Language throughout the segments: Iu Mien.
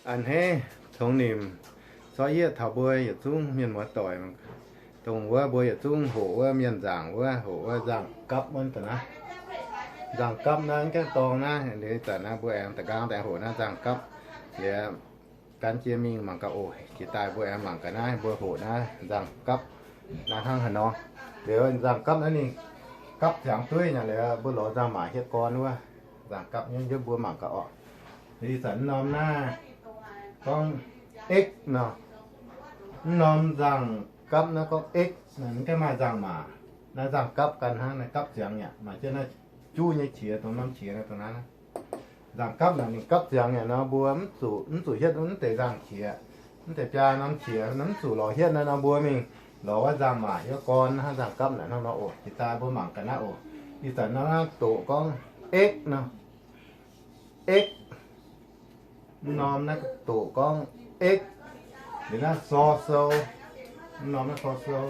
A'hneiv tongx nimc, zorqv yieqv taux mbuo yietc zungv mienh muoz doic, dongh wuov mbuo yietc zungv hoqc wuov mienh nzaangc wuov, hoqc wuov nzangc-gapv wuov da'naaiv. Nzangc-gapv naaiv mv gaengh dorng naaiv, ih zanc naaiv mbuo aengx da'nqaang daaih hoqc naaiv nzangc-gapv. Liuz gan jienv mingh mangc gaax oc. Jiex daaih mbuo aengx mangc gaax naaiv mbuo hoqc naaiv nzangc-gapv naaiv hnangv haaix nor. Liuz nzangc-gapv naaiv ninh gapv ziangx dueiv nyei, liuz mbuo lorz nzangc-maac hietv gorn wuov, nzangc-gapv nyei, mbuo mangc gaax oc. Ih zanc mv norm naaiv gorngv x nor, mv norm nzangc-gapv naaiv gorngv x, mv gaengh maaih nzangc-maac. Naaiv nzangc-gapv ganh hnangv, naaiv gapv ziangx yaac maaih jienv naaiv juv nyei qiex, dongh norm qiex naaiv, dongh naaiv. Nzangc-gapv naaic ninh gapv ziangx yaac nor mbuo mv zuqc, mv zuqc hietv mv deix nzangc-qiex, mv deix biaa norm qiex, mv zuqc lorz hietv naaiv nor mbuo mingh lorz wuov nzangc-maac hietv gorn hnangv nzangc-gapv naaic hnangv nor oc. Jiex daaih mbuo mangc gaax naaiv oc. Ih zanc norm naaiv doqc gorngv x nor, x, mv norm naaiv doqc gorngv x. Liuz naaiv sor sou, mv norm naaiv sor sou,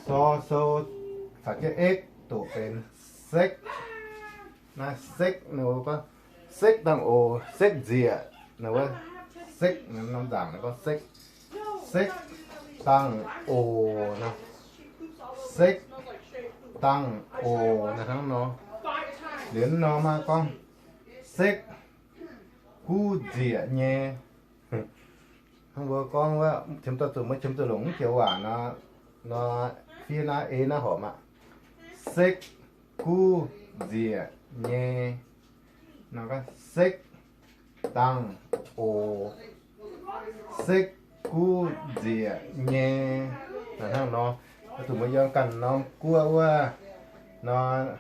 sor sou caux jienv x doqc benx sekv. Naaiv sekv nor gorngv sekv dangh oc, sekv nzieqc nor wuov, sekv norm nzaangc nor gorngv sekv, sekv dangh oc nor, sekv dangh oc nor hnangv nor. Liuz mv norm aqv gorngv sekv guv nzieqc nyei. Hnangv mbuo gorngv wuov, qiemx daaih zuqc mbuo qiemx zuqc longc mv joux waac nor, nor fiev naaiv ei naaiv horpc aqv. Sekv guv nzieqc nyei. Nor gorngv sekv dangh oc, sekv guv nzieqc nyei. Hnangv nor, zuqc mbuo yiem ganh norm guoqv wuov nor,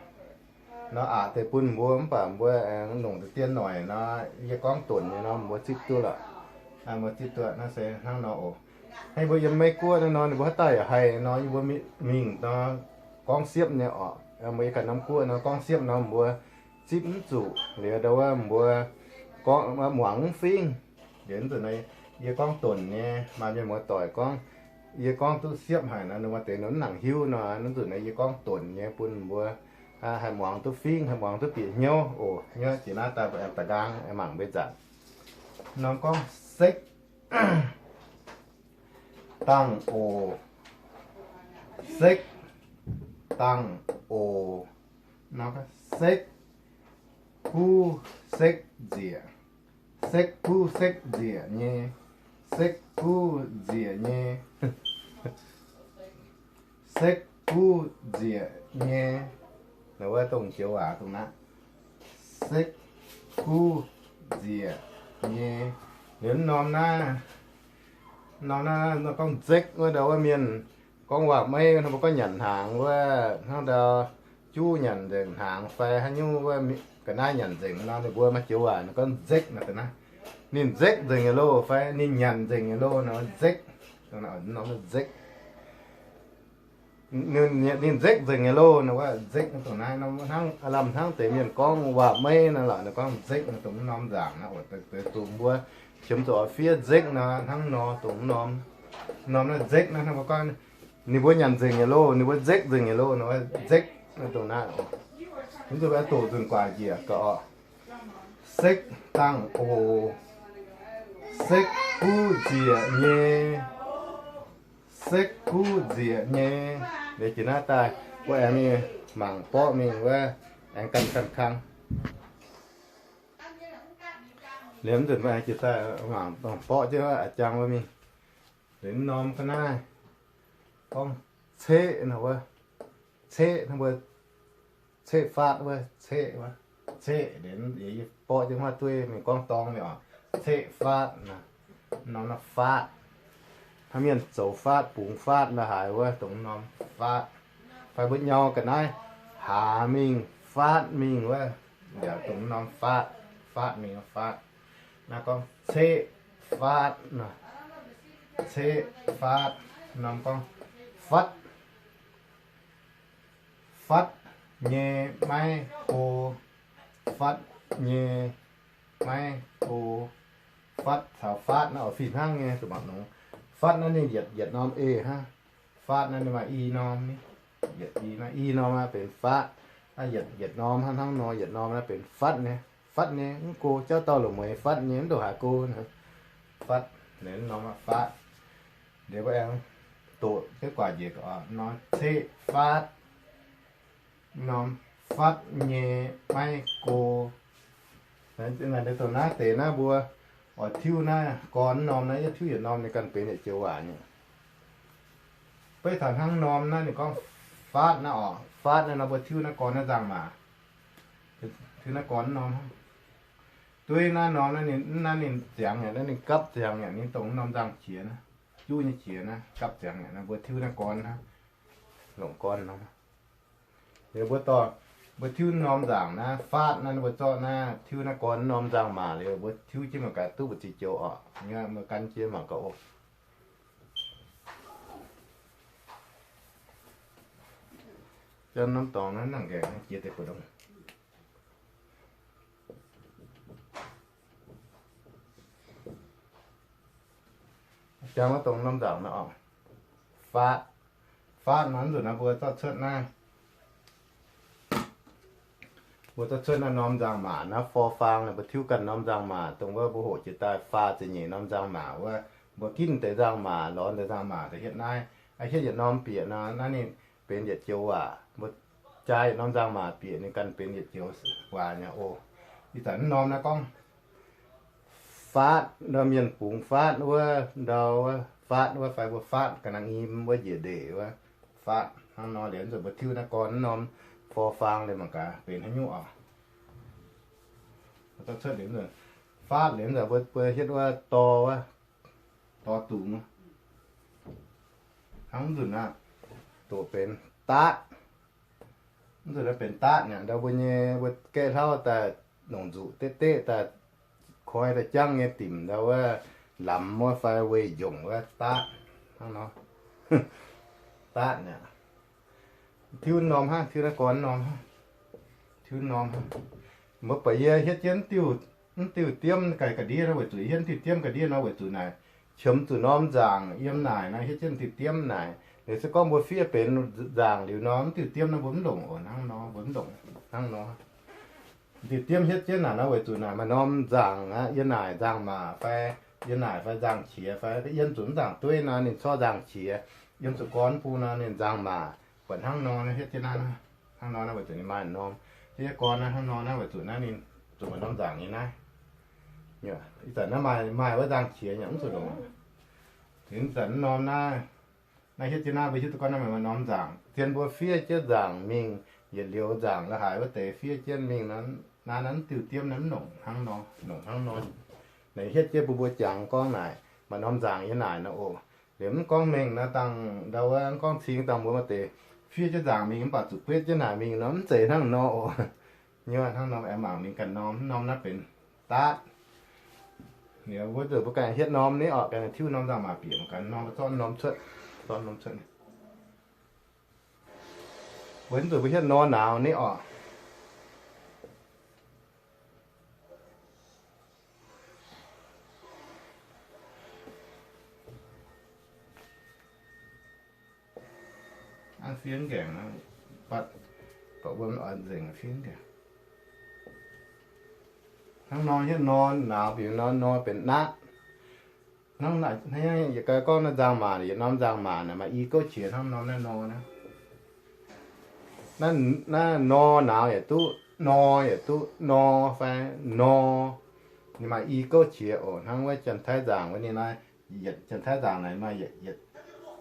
nor aqc deix bun mbuo mv baac mbuo aengx longc deix dien noic nor, yie gorngv donc nyei nor mbuo zipv duqv lorqc. Mbuo zipv duqv nor se hnangv nor oc. Hnangv mbuo yiem Meiv Guoqv naaiv nor, ninh mbuo haaix dauh yaac haih nor, yie mbuo mingh nor gorngv siepv nyei orqc. Mbuo yiem ganh norm guoqv nor gorngv siepv nor mbuo zipv mv zuqc. Liuz ndau wuov mbuo gorngv muangx mv fingx. Liuz nzunc naaiv yie gorngv donc nyei, maaih mienh muoz doic gorngv yie gorngv duqv siepv haic nor, ninh mbuo deix nor mv nangc hiuv nor, nzunc naaiv yie gorngv donc nyei bun mbuo haih muangx duqv fingx, haih muangx duqv bieqc hnyouv oc. Hnyouv jiex naaiv daaih mbuo aengx da'nqaang aengx mangc mbuo zanc. Norm gorngv sekv dangh oc, sekv dangh oc. Norm sekv guv sekv nzieqc, sekv guv sekv nzieqc nyei, sekv guv nzieqc nyei, sekv guv nzieqc nyei. Wuov dongh joux waac dongh naaiv, sekv guv nzieqc nyei. Liuz norm naaiv, norm naaiv gorngv nzekv wuov ndau wuov mienh gorngv waac-meiv hnangv, mbuo gorngv nyanc hnaangx wuov, hnangv ndau juv nyanc nzengc hnaangx fai haaix nyungc wuov, ga'naaiv nyanc nzengc nor, ninh mbuo maaih joux waac gorngv nzekv nor ga'naaiv. Ninh nzekv nzengc nyei loh fai ninh nyanc nzengc nyei loh nor nzekv. Nzekv. Ninh nzekv nzengc nyei loh nor wuov nzekv dongh naaiv. Hnangv lamh hnangv deix mienh gorngv waac-meiv nor lorqc, ninh gorngv nzekv nor dongh norm nzaangc nor, deix zuqc mbuo qiemx zuqc oix fiev nzekv nor hnangv nor dongh norm. Norm naaiv nzekv naaiv hnangv mbuo gorngv ninh mbuo nyanc nzengc nyei loh, ninh mbuo nzekv nzengc nyei loh nor wuov nzekv dongh naaiv. Mv zuqc doqc nzunc guaax njiec ga'oc. Sekv dangh oc. Sekv guv nzieqc nyei. Sekv guv nzieqc nyei. Liuz jiex naaiv daaih mbuo aengx mingh mangc borqv mingh wuov, aengx ganh ganh kang. Liuz mv nzunc mbuo aengx jiex daaih mangc borqv jienv wuov a'jang wuov mingh. Liuz norm ga'naaiv gorngv ceqv nor wuov, ceqv hnangv mbuo ceqv faatv wuov, ceqv wuov, ceqv liuz yie borqv jienv huaav dueiv mingh gorngv dorng mingh oc. Ceqv faatv nor, norm naaiv faatv. Hnangv mienh zoux faatv, bungx faatv la'haaix wuov, dongh norm faatv. Fai mbuo nyau ga'naaiv haaz mingh, faatv mingh wuov, yaac dongh norm faatv, faatv mingh faatv. Naaiv gorngv ceqv faatv nor, ceqv faatv. Norm gorngv fatv, fatv nyei maiv go, fatv nyei maiv go. Fatv caux faatv naaiv oix fih hnangv nyei, zuqc mangc nongx. Fatv naaiv ninh yietc, yietc norm eix hnangv. Fatv naaiv ninh maaih i norm ni. Yietc i naaiv, i norm naaiv benx fatv. Naaiv yietc, yietc norm hnangv, hnangv nor, yietc norm naaiv benx fatv nyei. fatv nyei, mv go jauv dauh loc mueiz fatv nyei, mv ndongc haaix go. Fatv, ninh norm fatv. Liuz mbuo aengx doqc jienv guaax njiec, norm ceqv fatv, norm fatv nyei maiv go. Naaiv dongh naaiv deix naaiv mbuo oix tiuv naaiv gorn norm naaiv, yie tiuv yietc norm ninh ganh benx yietc joux waac nyei. Beiv taux hnangv norm naaiv ninh gorngv fatv naaiv oc, fatv naaiv nor mbuo tiuv naaiv gorn naaiv nzangc-maac, tiuv naaiv gorn norm. Dueiv naaiv norm naaiv ninh, naaiv ninh ziangx yaac naaiv ninh gapv ziangx yaac ninh dongh norm nzangc-qiex naaiv, juv nyei qiex naaiv gapv ziangx yaac naaiv mbuo tiuv naaiv gorn naaiv, longc gorn norm. Liuz mbuo dorh, mbuo tiuv norm nzangc naaiv fatv naaiv, mbuo zorqv naaiv tiuv naaiv gorn norm nzangc-maac liuz mbuo tiuv jienv mangc gaax duqv mbu'ziex joux oc. Mbuo gan jienv mangc gaax oc. Jang norm dorngx naaiv nangc nqaengc jiex deix buonc. Jang wuov dongh norm nzangc naaiv oc. Faatv, faatv nor nzunc naaiv mbuo zorqv cuotv naaiv, mbuo zorqv cuotv naaiv norm nzangc-maac naaiv for faang naaiv, mbuo tiuv ganh norm nzangc-maac, dongh wuov mbuo hoqc jiex daaih faah ziepc nyeic norm nzangc-maac wuov, mbuo ginv deix nzangc-maac, lorz deix nzangc-maac daaih hietv naaiv. Hietv yietc norm bieqc nor, naaiv ninh benx yietc joux waac. Mbuo jaa yietc norm nzangc-maac bieqc ninh ganh benx yietc joux waac nyei oc. Ih zanc naaiv norm naaiv gorngv faatv, ndau mienh bungx faatv wuov, ndau wuov faatv wuov fai mbuo faatv ga'naaiv nyim wuov njiec ndeic wuov, faatv hnangv nor liuz nzunc mbuo tiuv naaiv gorn norm for faang liuz mangc gaax benx haaix nyungc oc. Faatv liuz nzunc mbuo, mbuo hietv wuov dor wuov, dor dungz hnangv nzunc naaiv, doqc benx daatv. Mv nzunc naaiv benx daatv nyei, ndau mbuo nyei mbuo gaeqv hlauv daaih longc nzuqc deqv deqv daaih koi daaih jangv nyei dimc ndau wuov lamz wuov fai weih njongc wuov daatv hnangv nor. Daatv nyei. Tiuv norm hnangv, tiuv naaiv gorn norm hnangv, tiuv norm hnangv. Mbuo buatc yie hietv jienv mv diuh diemv ga'ndiev nor weic zuqc, hietv mv diuh diemv ga'ndiev nor weic zuqc naaic, qiemx zuqc norm nzaangc yiem naaic nor hietv jienv mv diuh diemv naaic. Liuz se gorngv mbuo fiev benx nzaangc liuz nor, mv diuh diemv nor mbuo mv longc oc, hnangv nor mbuo mv longc hnangv nor. Diuh diemv hietv jienv naaic nor weic zuqc naaic maaih norm nzaangc aqv, yiem naaic nzaangc-maac fai, yiem naaic fai nzaangc-qiex fai, yiem zuqc mv nzaangc dueiv nor ninh corc nzaangc-qiex, yiem zuqc gorn bung nor ninh nzaangc-maac, buatc hnangv nor hietv jienv naaiv, hnangv nor naaiv weic zuqc ninh maaih norm. Hietv gorn naaiv hnangv nor naaiv weic zuqc naaiv ninh zuqc maaih norm nzaangc nyei naaiv. Ih zanc naaiv maaih, maaih wuov nzaangc-qiex nyei mv zuqc longc. Ih zanc naaiv norm naaiv, naaiv hietv jienv naaiv mbuo hiuv duqv gorngv naaiv maaih norm nzaangc. Zien mbuo fiev jienv nzaangc mingh, yietc liuz nzaangc la'haaix wuov deix fiev jienv mingh nor, naaiv naaiv mv diuh diemv naaiv mv longc hnangv nor, longc hnangv nor. Naaiv hietv jienv mbuo mbuo jangx gorngv naaic maaih norm nzaangc yiem naaic nor oc. Liuz mv gorngv mengh nor dangh ndau wuov mv gorngv cing dangh mbuo maaih deix fiev jienv nzaangc mingh mv baac zuqc guetv jienv naaic mingh nor mv zeiz hnangv nor oc. Nyei hnangv norm aengx mangc mingh ganh norm, norm naaiv benx daatv. Liuz wuov nzunc mbuo ganh hietv norm ni orqc, ganh tiuv norm nzangc-maac bieqc mangc ganh norm, zorqv norm cuotv, zorqv norm cuotv. Wuov nzunc mbuo hietv nor nauz ni orqc. Hnangv fiev nqaengc, buatc wuom oix nzengc fiev nqaengc. Hnangv nor hietv nor nauz bieqc nor, nor benx natv. Hnangv naaiv yietc gaax gorngv naaiv nzangc-maac, yietc norm nzangc-maac naaic maaih i gouv qiex hnangv norm naaiv nor naaiv. Naaiv nor nauz yaac duqv, nor yaac duqv, nor fai nor. Ninh maaih i gouv qiex oc. Hnangv wuov Janx-Taiv nzaangc wuov ninh naaiv, yietc Janx-Taiv nzaangc naaic maaih yietc, yietc,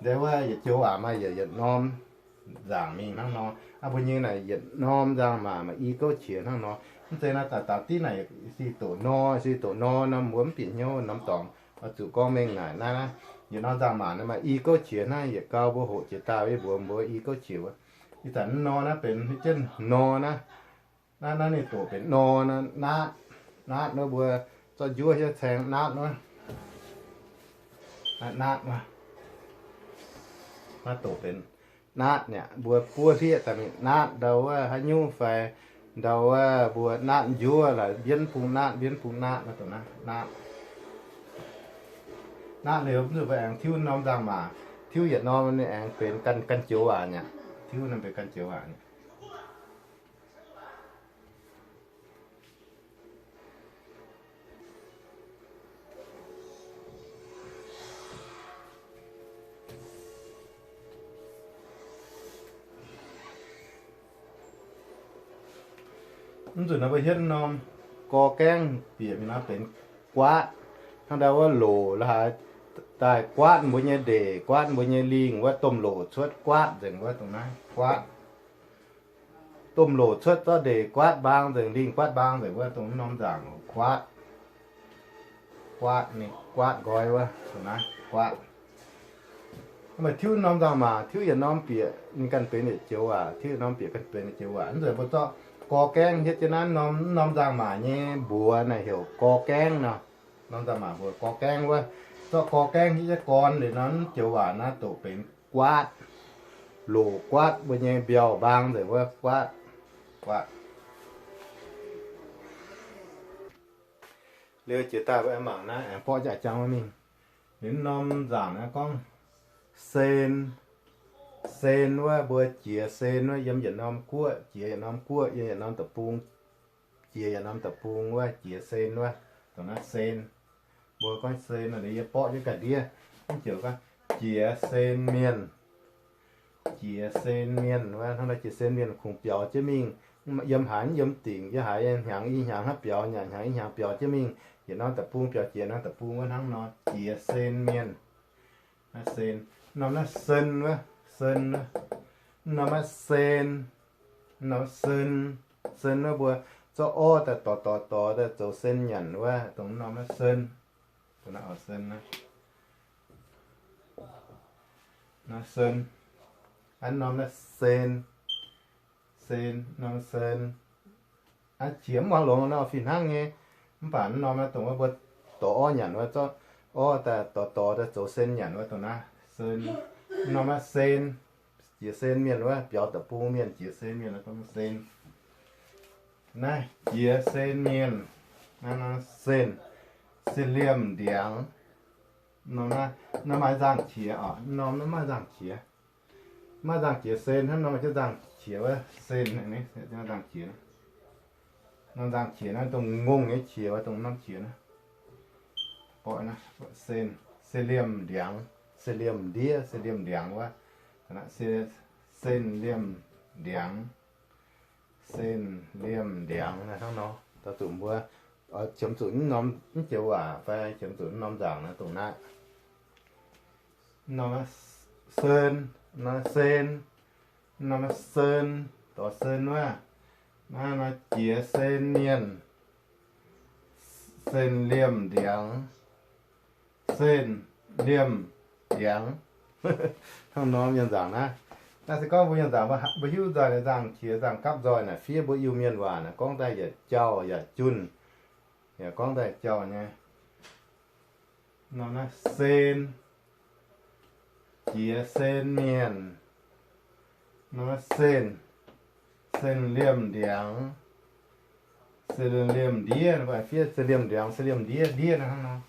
ndau wuov yietc joux waac maaih yietc, yietc norm nzaangc mingh hnangv nor. Aa, mbuo nyei naaic yietc norm nzangc-maac maaih i gouv qiex hnangv nor. Mv zeiz naaiv daaih daux div naaic se doqc nor, se doqc nor nor mbuo mv bieqc hnyouv norm dorngx. Oix zuqc gorngv mengh naaic naaiv, yietc norm nzangc-maac naaiv maaih i gouv qiex hnangv yietc gau mbuo hoqc jiex daaih wuov mbuox mbuo i gouv qiex wuov. Ih zanc nor naaiv benx hietv jienv nor naaiv. Naaiv, naaiv ninh doqc benx nor naaiv, naatv, naatv wuov mbuo zorqv njuov hietv caeng naatv wuov. Naatv wuov. Naaiv doqc benx naatv nyei. Mbuo buov hlieqv daaih mingh naatv ndau wuov haaix nyungc fai ndau wuov mbuo naatv njuov laaix mbienv bung naatv, mbienv bung naatv, naatv. Naatv liuz mv zuqc mbuo aengx tiuv norm nzangc-maac, tiuv yietc norm ninh aengx benx ganh, ganh joux waac nyei. Tiuv norm benx ganh joux waac nyei. Mv nzunc naaiv mbuo hietv norm gorx gaengv bieqc mingh naaiv benx guaatv. Hnangv ndau wuov loc la'haaix daaih guaatv mbuo nyei ndeic, guaatv mbuo nyei lingh wuov, domh loc cuotv guaatv nzengc wuov, dongh naaiv guaatv. Domh loc cuotv zorqv ndeic guaatv mbaang nzengc, lingh guaatv mbaang nzengc wuov, dongh norm nzaangc guaatv. Guaatv ninh guaatv nqoi wuov, dongh naaiv guaatv. Mv baac tiuv norm nzaangc-maac, tiuv yietc norm bieqc ninh ganh benx yietc joux waac, tiuv yietc norm bieqc ganh benx yietc joux waac. Mv nzunc mbuo zorqv gorx gaengv hietv jienv naaiv norm, norm nzaangc-maac nyei mbuox naaic heuc gorx gaengv nor. Norm nzaangc-maac mbuox gorx gaengv wuov, zorqv gorx gaengv hietv jienv gorn liuz nor, mv joux waac naaiv doqc benx guaatv. Loc guaatv mbuo nyei mbiauh mbaang nzengc wuov, guaatv, guaatv. Liuz jiex daaih mbuo aengx mangc naaiv, aengx borqv jaax jangx wuov mingh. Liuz norm nzaangc naaiv gorngv sen. Sen wuov, mbuo jiex sen wuov, yiem yietc norm guoqv, jiex yietc norm guoqv, yiem yietc norm deic-bung, jiex yietc norm deic-bung wuov, jiex sen wuov, dongh naaiv sen. Mbuo gorngv sen nor, yie borqv jienv ga'ndiev, mv joux gorngv jiex sen mienh. Jiex sen mienh wuov, hnangv naaiv jiex sen mienh kungx biaux jienv mingh, yiem haaix yiem dingc, yiem haaix hnyangx i hnyangx hnangv biaux, nyanc hnyangx i hnyangx biaux jienv mingh, yietc norm deic-bung biaux jiex norm deic-bung wuov hnangv nor, jiex sen mienh. Naaiv sen. Norm naaiv sen wuov, sen wuov. Norm naaiv sen. Norm sen. Sen wuov mbuo zorqv orv daaih dorc dorc dorc daaih zoux sen nyanc wuov, dongh norm naaiv sen. Sen. Naaiv sen. Aa, norm naaiv sen. Sen, norm sen. Aa, qiex mv muangx longx nor fih hnangv nyei. Mv baac norm naaiv dongh wuov mbuo dorc orv nyanc wuov, zorqv orv daaih dorc dorc daaih zoux sen nyanc wuov, dongh naaiv sen. Norm naaiv sen. Jiex sen mienh wuov, biaux deic-bung mienh jiex sen mienh wuov, dongh sen. Naaiv jiex sen mienh. Naaiv, naaiv sen. Sen liemh ndiangx. Norm naaiv, naaiv maaih nzangh-qiex oc. Norm naaiv maaih nzangh-qiex. Maaih nzangh-qiex sen hnangv, norm maaih jienv nzangh-qiex wuov sen, nzangh-qiex. Norm nzangh-qiex naaiv dongh ngongh nyei qiex wuov, dongh norm qiex naaiv. Sen, sen liemh ndiangx, sen liemh ndiev, sen liemh ndiangx wuov. Sen liemh ndiangx. Sen liemh ndiangx naaiv hnangv nor, daaih zuqc mbuo qiemx zuqc mv norm, mv joux waac fai qiemx zuqc mv norm nzaangc naaiv dongh naaiv. Norm sen, norm sen, norm sen, dorh sen wuov, naaiv nor jiex sen mienh, sen liemh ndiangx, sen liemh ndiangx. Hnangv norm mienh nzaangc naaiv. Naaiv se gorngv mbuo mienh nzaangc, mbuo hiuv nzoih naaiv nzangc-qiex nzangc-gapv nzoih naaic fiev mbuo Iu-Mienh waac naaic gorngv daaih yietc jauh yaac junh, yaac gorngv daaih jauh nyei. Norm naaiv sen, jiex sen mienh. Norm naaiv sen, sen liemh ndiangx, sen liemh ndiev, fiev sen liemh ndiangx, sen liemh ndiev, ndiev naaiv hnangv nor.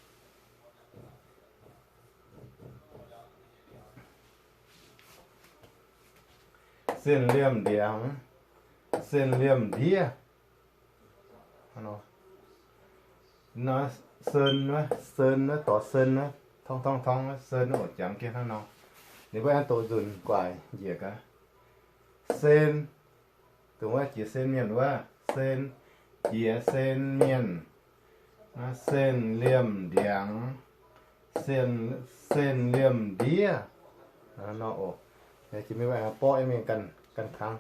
Sen liemh ndiangx, sen liemh ndiev. Nor, sen wuov, sen wuov, dorh sen wuov, torngv torngv torngv wuov, sen wuov, jangx jienv hnangv nor. Ninh mbuo aengx doqc nzunc guaaic njiec gaax. Sen, dongh wuov jiex sen mienh wuov, sen, jiex sen mienh. Naaiv sen liemh ndiangx, sen, sen liemh ndiev. Nor oc. Jiex mingh mbuo aengx borqv mingh ganh, ganh kangv.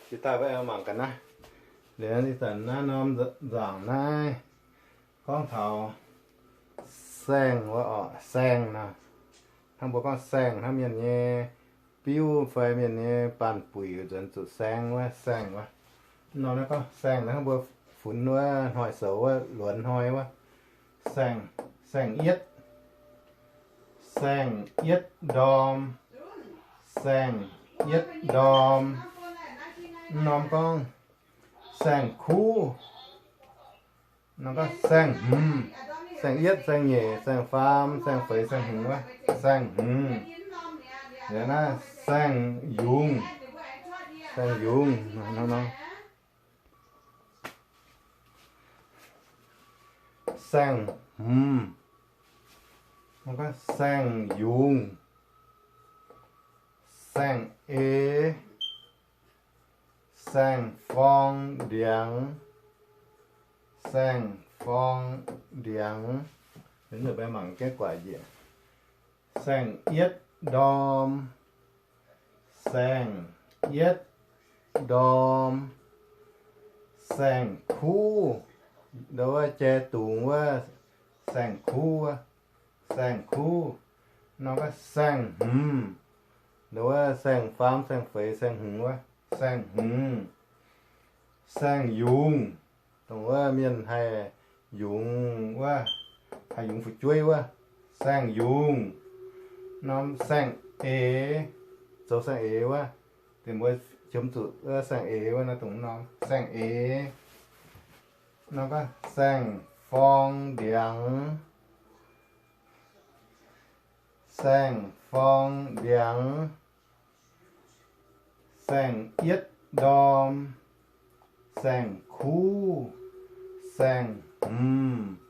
Jiex daaih mbuo aengx mangc gaax naaiv. Liuz ih zanc naaiv norm nzaangc naaiv gorngv taux saeng wuov oc, saeng nor. Hnangv mbuo gorngv saeng hnangv mienh nyei biuv fai mienh nyei baanh buic nzuonx zuqc saeng wuov, saeng wuov. Norm naaiv gorngv saeng naaiv hnangv mbuo funx wuov hnoi soux wuov luonx hnoi wuov. Saeng, saeng-yietv, saeng-yietv ndorm, saeng-yietv ndorm. Norm gorngv saeng-kuv, norm gorngv saeng-hmz, saeng-yietv, saeng-nyeic, saeng-faam, saeng-feix, saeng-hmz wuov, saeng-hmz. Liuz naaiv saeng-yungz, saeng-yungz, norm, norm. Saeng-hmz, saeng-yungz, saeng-eix, Saeng-forng ndiangx, saeng-forng ndiangx. Mangc jienv guaaic njiec. Saeng-yietv ndorm, saeng-yietv ndorm. Saeng-kuv, ndau wuov jai dungz wuov, saeng-kuv wuov, saeng-kuv. Norm gaax saeng-hmz, ndau wuov saeng-faam, saeng-feix, saeng-hmz wuov, saeng-hmz. Saeng-yungz, dongh wuov mienh haih yungz wuov, haih yungz fu'jueiv wuov, saeng-yungz. Norm saeng-eix, zoux saeng-eix wuov, deix mbuo qiemx zuqc wuov saeng-eix wuov, naaiv dongh norm saeng-eix. Norm gaax saeng-forng ndiangx, saeng-forng ndiangx. Saeng-yietv ndorm, saeng-kuv, saeng-hmz,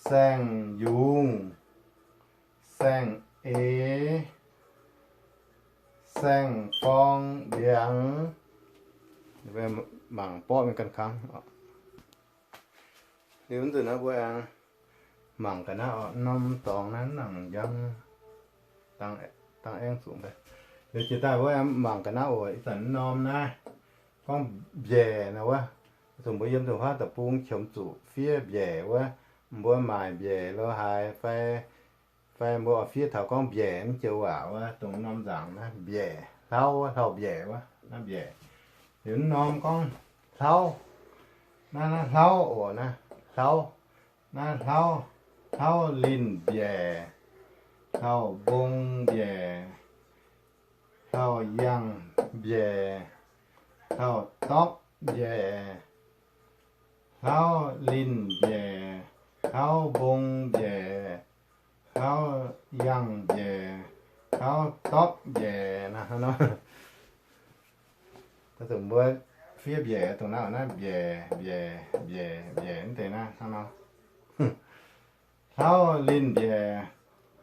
saeng-yungz, saeng-eix, saeng-forng ndiangx. Mangc borqv mingh ganh kangv. Liuz nzunc naaiv mbuo aengx mangc ga'naaiv oc, norm dorngx naaiv nangc njang, dangh aengv zuqc daaih. Liuz jiex daaih mbuo aengx mangc ga'naaiv oc, ih zanc norm naaiv gorngv mbiaec naaiv wuov, zuqc mbuo yiem zuqc huaav deic-bung qiemx zuqc fiev mbiaec wuov, mbuo maaic mbiaec lo haaix fai fai mbuo oix fiev taux gorngv mbiaec mv joux waac wuov, dongh norm nzaangc naaiv mbiaec, hlauv wuov, hlauv-mbiaec wuov, naaiv mbiaec. Liuz norm gorngv hlauv, naaiv, naaiv hlauv oc, naaiv hlauv, naaiv hlauv, hlauv linh mbiaec, hlauv-mbong mbiaec, hlauv-yangh mbiaec, hlauv-dorqv mbiaec, hlauv linh mbiaec, hlauv-mbong mbiaec, hlauv-yangh mbiaec, hlauv-dorqv mbiaec naaiv hnangv nor. Daaih zuqc mbuo fiev mbiaec dongh naaiv oc, naaiv mbiaec, mbiaec, mbiaec, mbiaec mv deix naaiv hnangv nor. Hlauv linh mbiaec,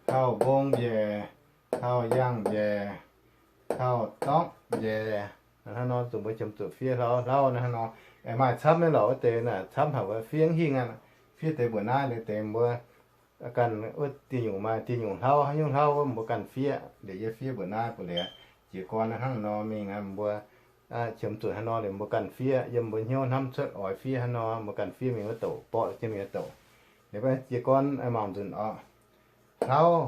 hlauv-mbong mbiaec, hlauv-yangh mbiaec, hlauv-dorqv mbiaec. Hnangv nor zuqc mbuo qiemx zuqc fiev hlauv, hlauv naaiv hnangv nor. Aengx maaih camv nyei lorqc, wuov deix naaic camv haic wuov fiev hingh aqv. Fiev deix mbuoqc naaiv liuz deix mbuo ganh wuov diuh nyungc maaih diuh nyungc hlauv, haaix nyungc hlauv wuov mbuo ganh fiev. Liuz yie fiev mbuoqc naaiv buo liuz jiez gorn hnangv nor mingh aqv, mbuo qiemx zuqc hnangv nor liuz mbuo ganh fiev. Yiem mbuo hnyouv hnamv cuotv oix fiev hnangv nor mbuo ganh fiev mingh wuov douc, borqv jienv mingh wuov douc. Liuz jiez gorn mangc nzunc oc. Hlauv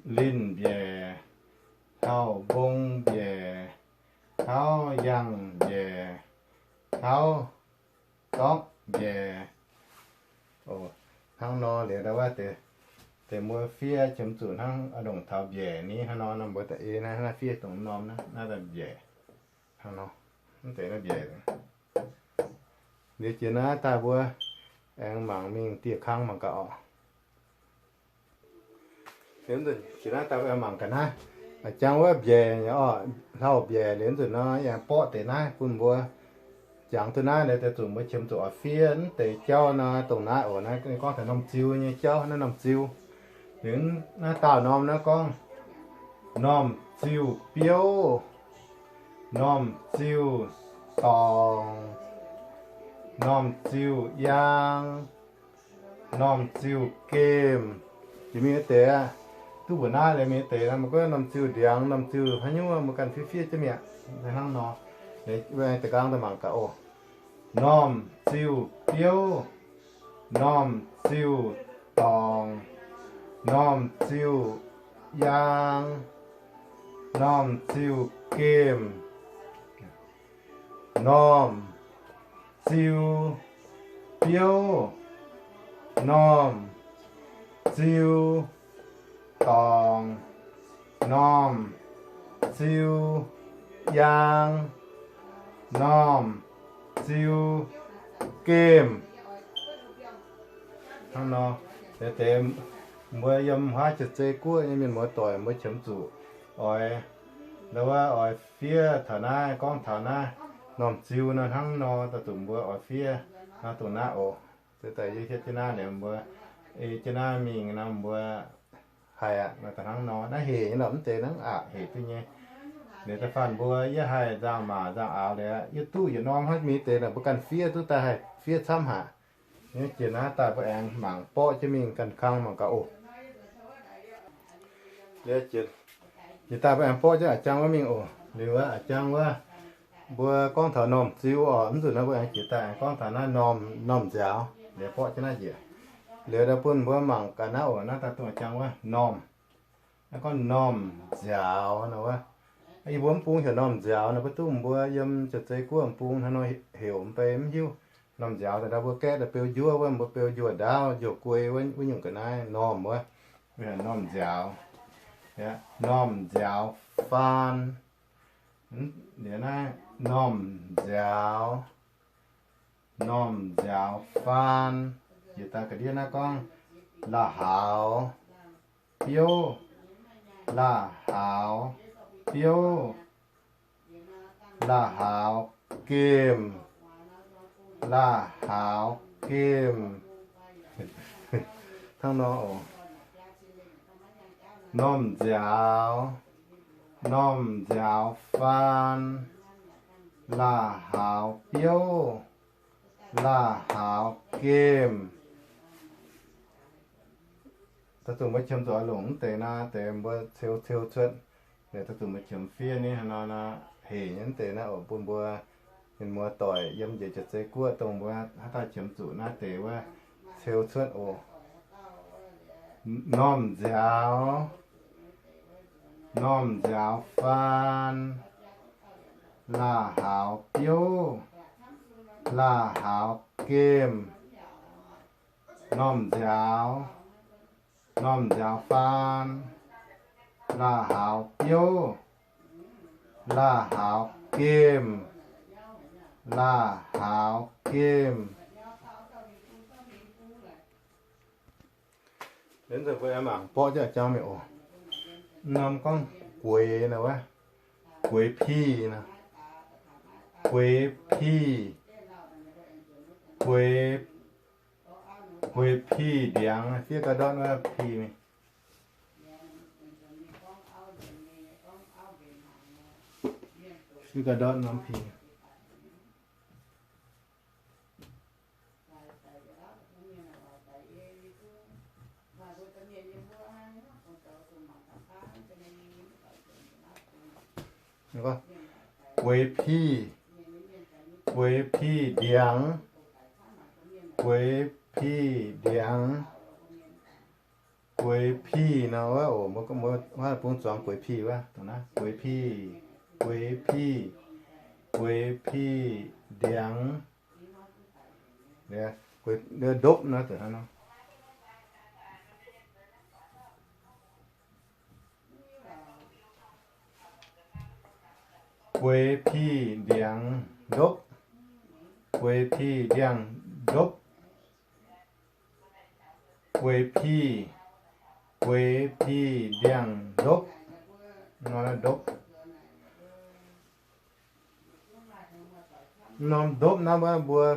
linh mbiaec, hlauv-mbong mbiaec, hlauv-yangh mbiaec, hlauv-dorqv mbiaec. Hnangv nor liuz ndau wuov deix mbuo fiev qiemx zuqc hnangv ndongc taux mbiaec ni hnangv nor, nor mbuo da'eix naaiv fiev dongh norm naaiv, naaiv daaih mbiaec hnangv nor, mv deix naaiv mbiaec. Liuz jiex naaiv daaih mbuo aengx mangc mingh dieh kang mangc gaax oc. Liuz nzunc jiex naaiv daaih mbuo aengx mangc gaax naaiv, jangx wuov mbiaec oc, hlauv-mbiaec. Liuz nzunc nor aengx borqv deix naaiv bun mbuo. Jangx duqv naaiv liuz deix zuqc mbuo qiemx zuqc oix fiev mv deix jauv nor, dongh naaiv oc, naaiv gorngv taux norm ziu nyei jauv, naaiv norm ziu. Liuz naaiv daauh norm naaiv gorngv norm ziu biouv, norm ziu dorngc, norm ziu yaang, norm ziu gemh. Jiex mingh wuov deix aqv, duqv mbuoqc naaiv liuz mingh wuov deix nor, mbuo gorngv norm ziu ndiangx, norm ziu haaix nyungc mbuo ganh fiev fiev jienv mi'aqv. Hnangv nor, da'nqaang daaih mangc gaax oc. Norm ziu biouv, norm ziu dorngc, norm ziu yaang, norm ziu gemh, norm ziu biouv, norm ziu dorngc, norm ziu yaang, norm ziu gemh. Hnangv nor, deix mbuo yiem haav jiex zei guoqv nyei mienh muoz doic, mbuo qiemx zuqc oix, ndau wuov oix fiev taux naaiv, gorngv taux naaiv norm ziu nor hnangv nor, daaih zuqc mbuo oix fiev nor dongh naaiv oc. Deix daaih yie hietv jienv naaiv liuz mbuo ei jienv naaiv mingh nor mbuo haiz aqv. Naaiv daaih hnangv nor, naaiv hec nyei lorqc, mv deix naaiv aqc hec duqv nyei. Liuz da'faanh mbuo yie haih nzangc-maac nzangc-aaux liuz, yie duqv yietc norm hnangv mingh deix naaic mbuo ganh fiev duqv daaih haih fiev camv haic. Jiex naaiv daaih mbuo aengx mangc borqv jienv mingh ganh kang mangc gaax oc. Jiex daaih mbuo aengx borqv jienv a'jang wuov mingh oc. Liuz wuov a'jang wuov, mbuo gorngv taux normh ziu oc. Mv nzunc naaiv mbuo aengx jiex daaih aengx gorngv taux naaiv normh, normh nziaaux. Liuz borqv jienv naaiv njiec. Liuz daaih bun mbuo mangc gaax naaiv oc. Naaiv daaih dongh a'jang wuov normh. Naaiv gorngv normh nziaaux nor wuov. Yie mbuo mv bung heuc normh nziaaux nor, mbuo duqv mbuo yiem jaav-zei guoqv mv bung hnangv nor heuc mv bei mv hiuv. Normh nziaaux daaih mbuo gaeqv daaih beu njuov wuov, mbuo beu njuov ndaauv, njuov guei wuov, wuov nyungc ga'naaiv normh wuov, normh nziaaux. Normh nziaaux faan. Liuz naaiv normh nziaaux, normh nziaaux faan. Jiex daaih ga'ndiev naaiv gorngv laauh haaux biouv, laauh haaux biouv, laauh haaux gemh, laauh haaux gemh. Hnangv nor oc. Normh nziaaux, normh nziaaux faan, laauh haaux biouv, laauh haaux gemh. Daaih zuqc mbuo qiemx zuqc oix longc mv deix naaiv deix mbuo ceu ceu cuotv. Daaih zuqc mbuo qiemx fiev nyei hnangv nor, hec nyei mv deix naaiv oc, bun mbuo mienh muoz doic yiem njiec jaav-zei guoqv dongh mbuo haaix dauh qiemx zuqc naaiv deix wuov ceu cuotv oc. Normh nziaaux, normh nziaaux faan, laauh haaux biouv, laauh haaux gemh. Normh nziaaux, normh nziaaux faan, laauh haaux biouv, laauh haaux gemh, laauh haaux gemh. Mbuo mangc borqv jienv jauv mingh oc. Norm gorngv gueix nor wuov, gueix piv nor, gueix piv, gueix, gueix piv ndiangx, fiev ga'ndortv wuov piv mingh. Fiev ga'ndortv norm piv. Gueix piv, gueix piv ndiangx, gueix piv ndiangx. Gueix piv nor wuov oc, mbuo, mbuo bung zuangx gueix piv wuov, dongh naaiv gueix piv, gueix piv, gueix piv ndiangx. Ndopv nor, gueix piv ndiangx ndopv, gueix piv ndiangx ndopv, gueix piv, gueix piv ndiangx ndopv, nor ndopv. Norm ndopv naaiv mbuo,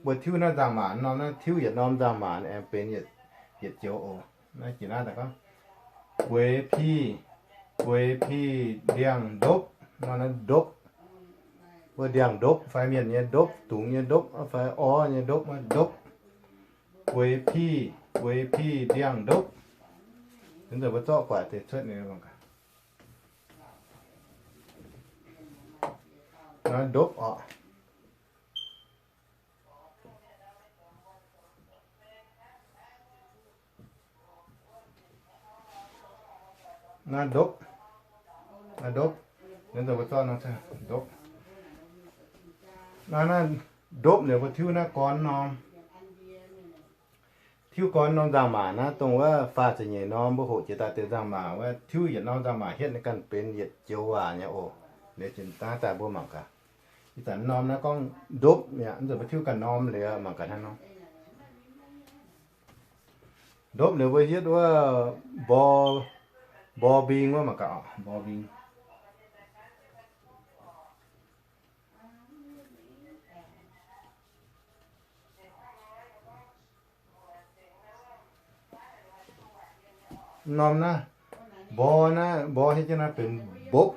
mbuo tiuv naaiv nzangc-maac norm naaiv, tiuv yietc norm nzangc-maac aengx benx yietc joux oc. Naaiv jiex naaiv daaih gorngv gueix piv, gueix piv ndiangx ndopv, nor naaiv ndopv. Mbuo ndiangx ndopv fai mienh nyei ndopv, dungz nyei ndopv fai orv nyei ndopv, ndopv. Gueix piv, gueix piv ndiangx ndopv. Mbuo zorqv guatc deix cuotv ninh mangc gaax. Naaiv ndopv oc. Naaiv ndopv, naaiv ndopv, ndopv. Naaiv, naaiv ndopv liuz mbuo tiuv naaiv gorn norm. Tiuv gorn norm nzangc-maac naaiv, dongh wuov faah ziepc nyeic norm mbuo hoqc jiex daaih deix nzangc-maac wuov, tiuv yietc norm nzangc-maac hietv ninh ganh benx yietc joux waac nyei oc. Liuz jiex daaih mbuo mangc gaax. Ih zanc norm naaiv gorngv ndopv mi'aqv, mv nzunc mbuo tiuv ganh norm liuz mangc gaax hnangv nor. Ndopv liuz mbuo hietv wuov mbor, mbor mbing wuov mangc gaax oc, mbor mbing. Norm naaiv, mbor naaiv, mbor hietv jienv naaiv benx mbopv.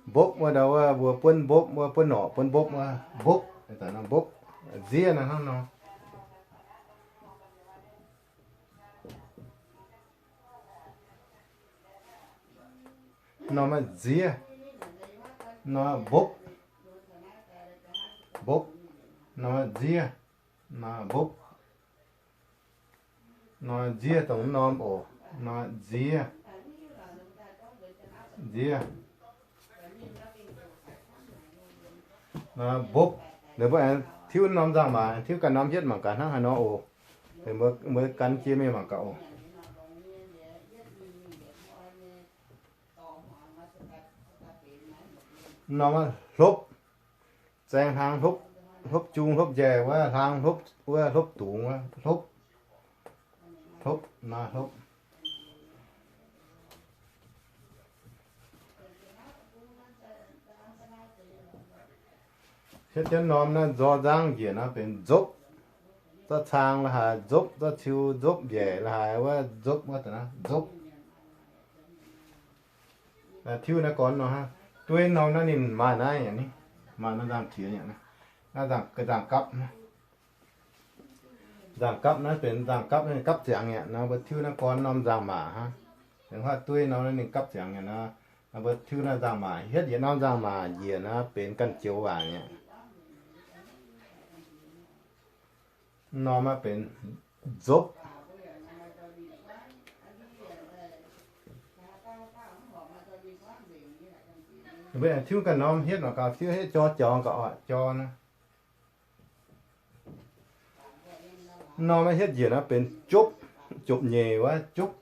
Mbopv wuov ndau wuov, mbuo buonv mbopv wuov, buonv norqc buonv mbopv wuov, mbopv, mbopv. Nziev naaiv hnangv nor. Norm aav nziev, norm mbopv, mbopv, norm nziev, norm mbopv, norm nziev dongh norm oc, norm nziev, nziev. Mbopv, ninh mbuo aengx tiuv norm nzangc-maac, tiuv ganh norm hietv mangc gaax hnangv haaix nor oc. Mbuo gan jiex mingh mangc gaax oc. Norm hlopv, zaeng hlang hlopv, hlopv jung hlopv njaih wuov, hlang hlopv wuov, hlopv dungz wuov, hlopv, hlopv, hlopv. Hietv jienv norm naaiv nzor nzangv njiec nor benx nzopv. Zorqv cang la'haaix nzopv, zorqv ciu nzopv, njaih la'haaix wuov nzopv wuov, nzopv. Tiuv naaiv gorn nor hnangv. Dueiv norm naaiv ninh maaih naaiv, maaih naaiv nzangc-qiex, naaiv nzangc-gapv. Nzangc-gapv naaiv benx nzangc-gapv, gapv ziangx aqv nor, mbuo tiuv naaiv gorn norm nzangc-maac hnangv. Mv baac dueiv norm naaiv ninh gapv ziangx aqv nor, mbuo tiuv naaiv nzangc-maac, hietv yietc norm nzangc-maac njiec nor benx ganh joux waac aqv. Norm naaiv benx nzopv. Mbuo aengx tiuv ganh norm hietv mangc gaax, tiuv hietv jor jor gaax oc, jor naaiv. Norm naaiv hietv njiec naaiv benx jopv, jopv-nyeic wuov jopv.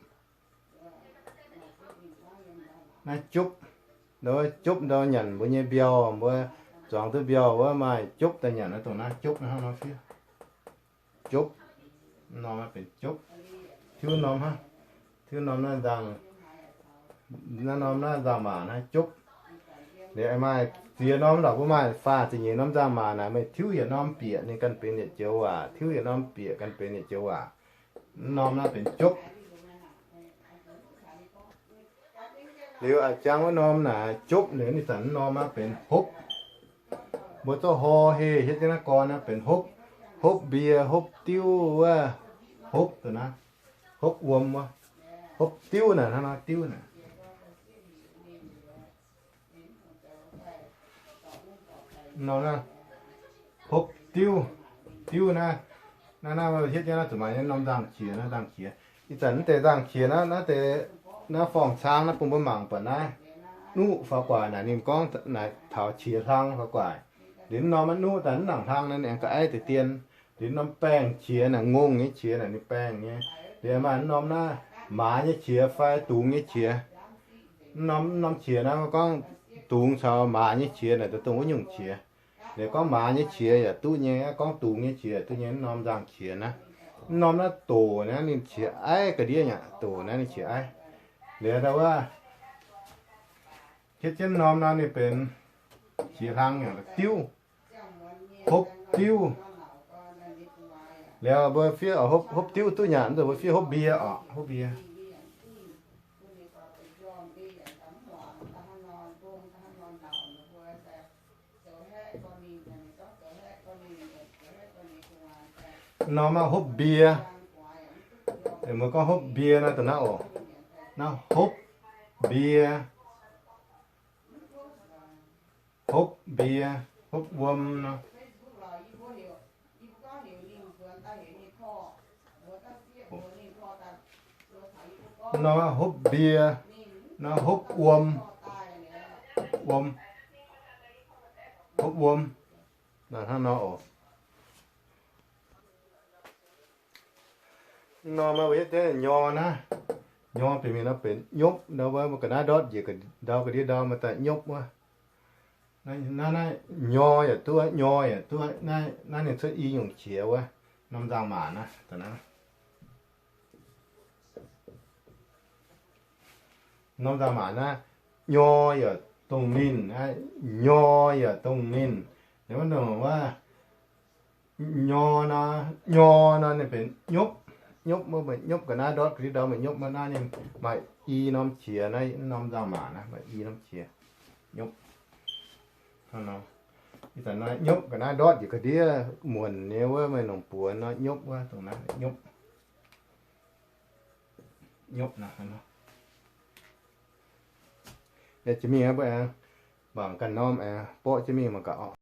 Naaiv jopv, ndau jopv ndau nyanc mbuo nyei mbiauh, mbuo zuangx duqv mbiauh wuov maaih jopv daaih nyanc naaiv, dongh naaiv jopv naaiv hnangv nor fiev. Jopv, norm naaiv benx jopv. Tiuv norm hnangv, tiuv norm naaiv nzangc, naaiv norm naaiv nzangc-maac naaiv jopv. Liuz maaih ziex norm lorqc, mbuo maaih faah ziepc nyeic norm nzangc-maac naaic, meih tiuv yietc norm bieqc ninh ganh benx yietc joux waac, tiuv yietc norm bieqc ganh benx yietc joux waac. Norm naaiv benx jopv. Liuz a'jang wuov norm naaic jopv liuz, ih zanc norm naaiv benx hopv. Mbuo zorqv hor heh hietv jienv naaiv gorn naaiv benx hopv. Hopv mbie, hopv diuv wuov, hopv deix naaiv, hopv wuom wuov, hopv diuv naaic, hnangv nor diuv naaic. Nor naaiv, hopv diuv, diuv naaiv, naaiv, naaiv hietv jienv naaiv zuqc maaih norm nzangc-qiex, naaiv nzangc-qiex. Ih zanc naaiv deix nzangc-qiex naaiv, naaiv deix, naaiv forng-cang naaiv bun mbuo mangc buatc naaiv, nuqv faaux guaax naaic ninh gorngv naaic taux qiex hlang faaux guaax. Liuz norm maiv nuqv daaih mv nangc hlang naaiv ninh aengx ga'aiv deix dien. Liuz norm baengh qiex naaic, ngongh nyei qiex naaic ninh baengh nyei. Liuz maaih norm naaiv maaz nyei qiex fai dungz nyei qiex. Norm, norm qiex naaiv gorngv dungz caux maaz nyei qiex naaic, dongh wuov nyungc qiex. Liuz gorngv maaz nyei qiex yaac duqv nyei, gorngv dungz nyei qiex yaac duqv nyei, norm nzangc-qiex naaiv. Norm naaiv doc naaiv ninh qiex aiv ga'ndiev nyei, doc naaiv ninh qiex aiv. Liuz ndau wuov hietv jienv norm naaiv ninh benx qiex hlang nyei diuv, hopv diuv. Liuz mbuo fiev hopv, hopv diuv duqv nyanc, mv zeiz mbuo fiev hopv mbie oc, hopv mbie. Norm naaiv hopv mbie. Mbuo gorngv hopv mbie naaiv dongh naaiv oc. Naaiv hopv mbie, hopv mbie, hopv wuom nor. Nor hopv mbie, nor hopv wuom, wuom, hopv wuom. Hnangv nor oc. Nor maaih mbuo hietv deix nyor naaiv, nyor benx mingh nor benx nyopv, ndau wuov mbuo ga'naaiv ndortv njiec ndau ga'ndiev ndau maaih daaih nyopv wuov. Naaiv, naaiv nyor yaac duqv, nyor yaac duqv, naaiv ninh cuotv i nyungc qiex wuov, norm nzangc-maac naaiv. Norm nzangc-maac naaiv, nyor yaac dongh ninh, nyor yaac dongh ninh. Wuov ndongc wuov, nyor nor, nyor nor ninh benx nyopv, nyopv, nyopv ga'naaiv ndortv ga'ndiev ndau maaih nyopv, naaiv ninh maaih i norm qiex, naaiv norm nzangc-maac naaiv maaih i norm qiex, nyopv. Ih zanc naaiv nyopv ga'naaiv ndortv njiec ga'ndiev muonc nyei wuov, meih longc buoz nor nyopv wuov, dongh naaiv nyopv, nyopv naaiv. Yie jiex mingh mbuo aengx mangc ganh norm aengx borqv jienv mingh mangc gaax oc.